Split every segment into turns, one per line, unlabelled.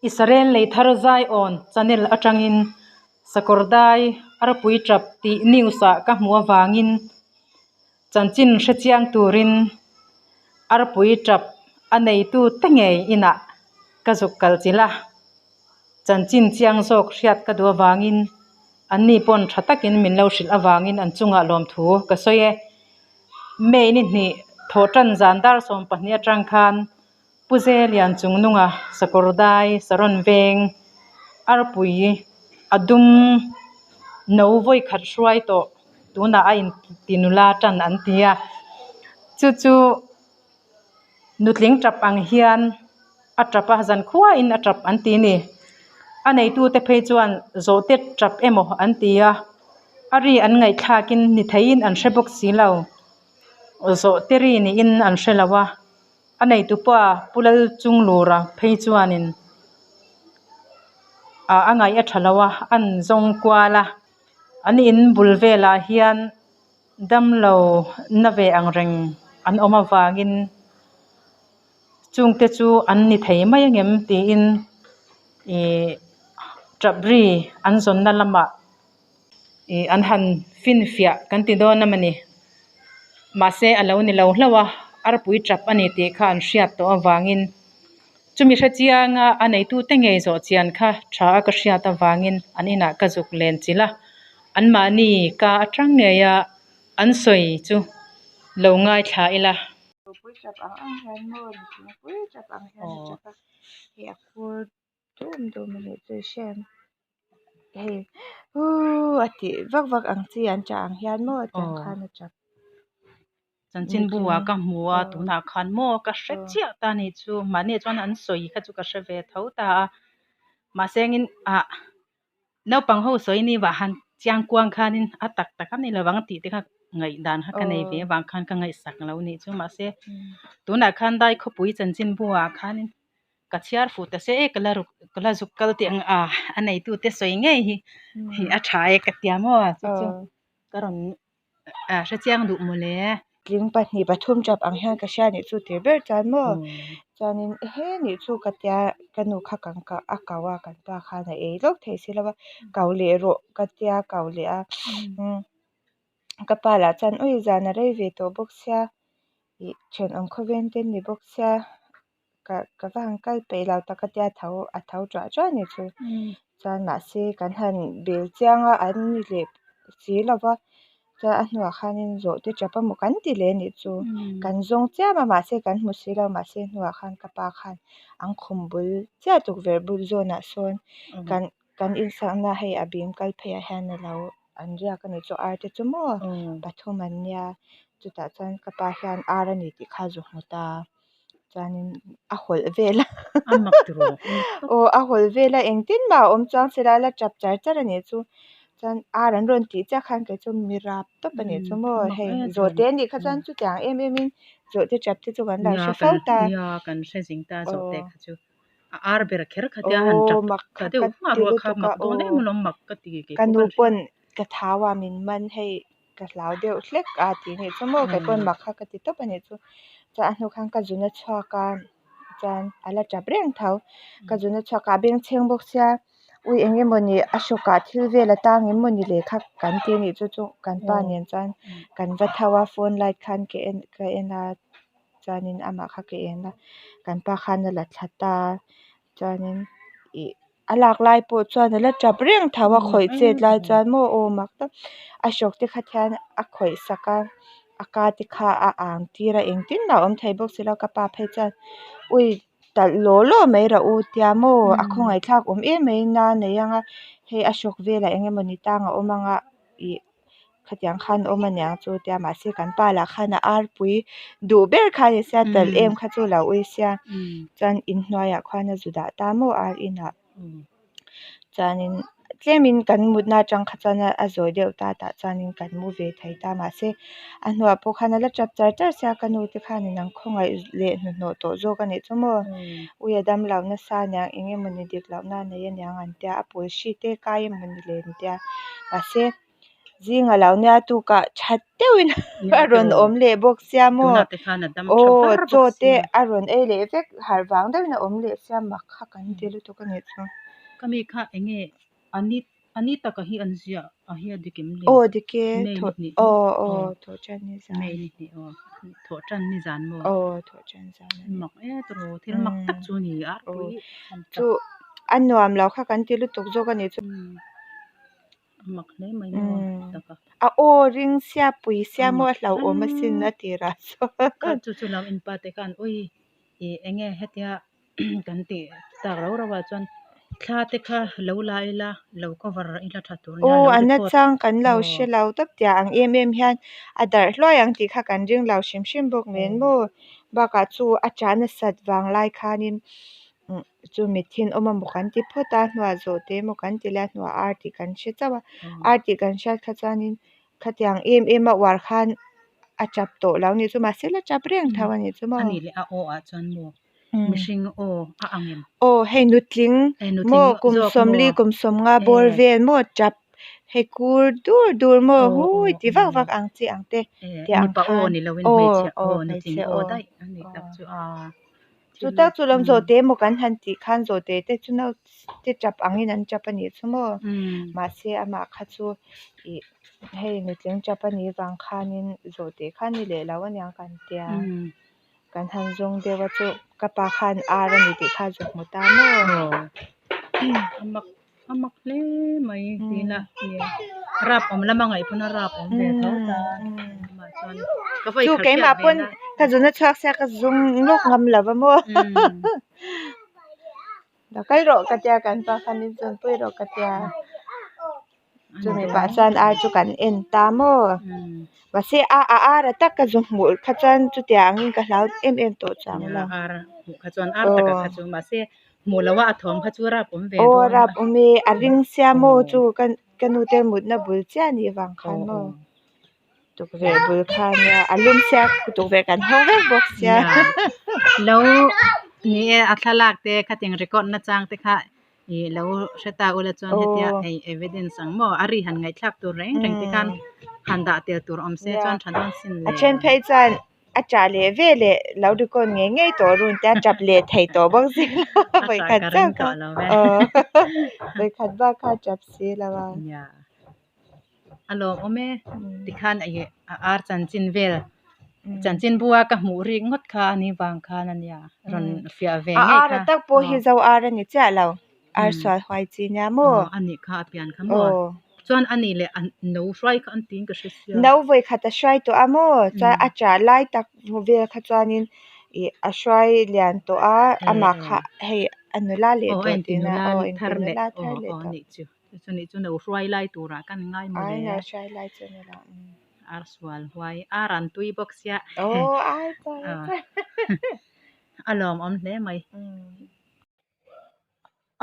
Israel Leithar Zion channel atangin Sakawrdai Arpui Tap tih news ah ka hmuh avangin chanchin hrechiang turin Arpui Tap a neitu te ngei inah ka zuk kal chilh a, chanchin chiang zawk hriat ka duh avangin anni pawn tha takin min lo hrilh avangin an chungah lawmthu ka sawi e. May ni hnih thawhtan zan dar 12 atang khan Pu Zelian Chungnunga Sakawrdai Saron Veng Arpui a dum no vawi khat hruai tawh tunah a inti nula tan an ti a, chu chu nutling tap ang hian a tap a, zankhuain a tap an ti a ni. A neitute phei chuan zawhte tap emaw an ti a, a ri an ngaihthlakin ni theiin an hre bawk si lo, zawhte ri niin an hre lo a. A neitupa Pu Lalchunglura phei chuanin ah a ngaih a tha lo a, a an zawng kual a, an in bul velah hian damlo na ve ang reng an awm avangin chungte chu an ni thei mai angem tiin ih tap ri an zawnna lamah ih an han finfiah kan ti dawn a mawni mahse a lo ni lo hlauh a arpui tap a ni tih kha an hriat tawh avangin chumi hre chianga a neitute ngei zawh chian kha tha a ka hriat avangin an inah ka zuk len chilh a anmahni ka atang ngei a an sawi chu lo ngaithla ila.
Dum dum a nih chu i hria em hei uuh a tih vak vak ang chi an tah ang hian maw tiang khan a tap.
Chanchinbu ah ka hmu a tunah khan maw ka hre chiah ta a nih chu mahni chuan an sawi kha chu ka hre ve tho ta a mahse engin ah naupang ho sawi ni vah han chiang kuang khanin a tak tak a ni lo ang tih te kha ngaihdan kha ka nei ve avang khan ka ngaihsak lo a nih chu mahse tunah khan dai khawpui chanchinbu ah khanin. Ka chhiar fuh ta se e ka la ruk ka la zuk kal tih ang a a neitute sawi ngei hi hi a tha e ka tia maw chu chu ka rawn hrechiang duh mawle.
Tling pahnih pathum tap ang hian ka hria nih chu tir ber chuan maw chuanin he nih chu ka tia ka nu kha kan kah a kau a kan pa khan a ei lawk thei si lo va kau leh rawh ka tia kau leh a ka pa lah chuan ui zan a rei ve tawh bawk sia ih thenawm khawveng te an ni bawk sia. Ka ka va han kal peih lo tak a tia tho a tho tuah tuah a ni chu chuan mahse kan han bel chiang a an ni leh si lo va chuan a hnuah khanin zawhte tap emaw kan ti leh a nih chu kan zawng chiam a mahse kan hmu si lo mahse hnuah khan ka pa khan an khum bul chiah tukverh bul zawnah sawn kan kan insakna hei a bim kal phei ah hian a lo an riak a nih chu ar te chu maw pathum an nia chutah chuan ka pa hian ar a ni tih kha a zu hmu ta. Chuanin a hawlh vel a aw a hawlh vel a engtin mah a awm chuang si lo a la tap char char a nih chu chuan ar an rawn tih chiah khan kei chu mi rap tawp a nih chu maw hei zawhte a nih kha chuan chutiang em em in zawhte tap te chu kan lo hre fo ta aw mak kha ka ti lutuk a aw ka nu pawn ka thau a min man hei. Ka hlau deuh hlek a tih nih chu maw kei pawn mak kha ka ti tawp a nih chu chuan a hnu khan ka zun a chhuak a chuan a la tap reng tho ka zun a chhuak a a bengchheng bawk sia ui eng emawni a hrawkah thil vel a tang em mawni le kha kan ti a nih chu chu kan pa nen chuan kan va tho a phone light khan ka en ka en a chuanin amah kha ka en a kan pa khan a la thla ta chuanin ih. A lak lai pawh chuan a la tap reng tho a khawih chet lai chuan maw aw mak tak a hrawk te kha thian a khawih sak a a ka te kha a ang tir a engtin mah a awm thei bawk si lo ka pa phei chuan ui talh law law mai rawh u tia maw a khawngaih thlak awm em mai na nei anga hei a hrawk velah eng emawni tang a awm anga ih. Khatiang khan awm aniang chu tia mahse kan pa lah khan a arpui duh ber kha ni sia talh em kha chu lo ui sia chuan inhnuaiah khuan a zu dah ta maw ar inah chuanin tlemin kan mutna atang kha chuan a zawi deuh ta tah chuanin kan mu ve thei ta mahse a hnuah pawh khan a la tap char char sia ka nu te khanin an khawngaih leh hnuhnawh tawh zawk a nih chu maw ui a damlo nasa aniang eng emawni dik lohna a nei aniang an tia a pawl hri te kai emawni le an tia mahse. Zing a lo nia tukah that deuhin a rawn awm leh bawk sia maw aw chaw te a rawn ei leh vek harh vang deuhin a awm leh sia mak kha kan ti lutuk a nih chu. Aw dik e aw aw thawh tan ni zan aw thawh tan zan a ni aw chu a nuam lo kha kan ti lutuk zawk a nih chu. Umm a aw ring sia pui sia maw a hlauhawm asin a tirah chuan. Aw a nachang kan lo hre lo tawp tia ang em em hian a darh hluai ang tih kha kan ring lo hrim hrim bawk nen maw bakah chu a chah nasat vang lai khanin Chu mithin awm a maw kan ti phawt a hnuah zawhte emaw kan ti leh a hnuah ar tih kan hre chauh a ar tih kan hriat kha chuanin khatiang em em a uar khan a tap tawh lo anih chu mahse la tap reng tho anih chu maw aw hei nutling maw kum sawmli kum sawmnga bawr vel maw tap hei kur dur dur maw hui ti vak vak ang chi ang te tih ang khan aw aw hmeichhe aw aw. Chu tak chu lam zawhte emaw kan han tih khan zawhte te chu naute tap angin an tap a nih chu maw mahse amah kha chu ih hei nutling tap a nih vang khanin zawhte kha a ni leh lo aniang kan tia kan han zawng deuh a chu ka pa khan ar a ni tih kha a zu hmu ta maw.
A mak hle mai tiin a rap awm lama ngaih pawn a rap awm ve tho ta amah chuan ka vawi
Chu
khat
keimah
hriat ve
pawn
na
ka zun a chhuak sia ka zung lawk ngam lo va maw lo kal rawh ka tia kan pa khan min zun pui rawh ka tia chumi pah chuan ar chu kan en ta maw mahse a a ar a tak ka zu hmuh kha chuan chutiang angin ka hlau em em tawh chuang lo.
Ar hmuh kha chuan ar taka kha chu mahse Hmuh loh a a thawm kha chu rap awm ve
Aw
dawn
rap
a.
awm e, a ring sia maw chu ka ka nu te mutna bul chiah a nih vang khan maw tukverh bul kha nia a lum sia tukverh kan hawng vek bawk sia.
Lo ni e a thlalak te khating record na chang te kha ih lo hre ta ula chuan hetia hei evidence ang maw a ri han ngaihthlak tur reng reng te khan han dah tel tur awm se chuan tha dawn sin
A
le.
then phei chuan A ṭah leh ve leh lo record ngei ngei tawh run te a ṭap leh thei tawh bawk si lo a vawikhat chauh kha aw vawikhat bak kha a ṭap si lo a.
Nia a lawmawm e tikhan ih a ar chanchin vel chanchin bua ka hmuh rik ngawt kha a ni vang khan a nia rawn fiah ve
A
ngei
ar
kha
a tak pawh hi zo ar a ni chiah lo. Ar sual huai chi nia maw?
Aw, a nih kha a pian kha maw? Chuan a nih leh a no hruai kha an tiin ka hre sia.
No vawi khat a hruai tawh a maw? Chuan a ṭah lai tak vel kha chuanin ih a hruai lian tawh a, amah kha hei a nula leh tawh tihna aw inti nula thar leh tawh.
Aw, a nih chu. Chuni chu no hruai lai turah kan ngai maw le?
Ai, no hruai lai chu a ni lo.
Ar sual huai, ar an tui bawk sia.
Aw, ar chuan a chuan.
A lawmawm hle mai.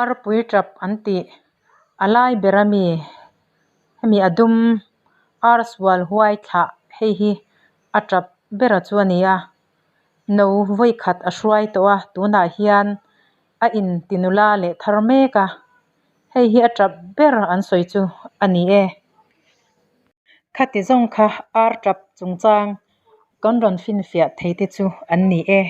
Arpui tap an tih a lai ber a mi hemi a dum ar sual huai thlah hei hi a tap ber a chu a ni a no vawi khat a hruai tawh a tunah hian a in ti nula leh thar mek a hei hi a tap ber an sawi chu a ni e. Khati zawng kha ar tap chungchang kan rawn finfiah thei te chu an ni e.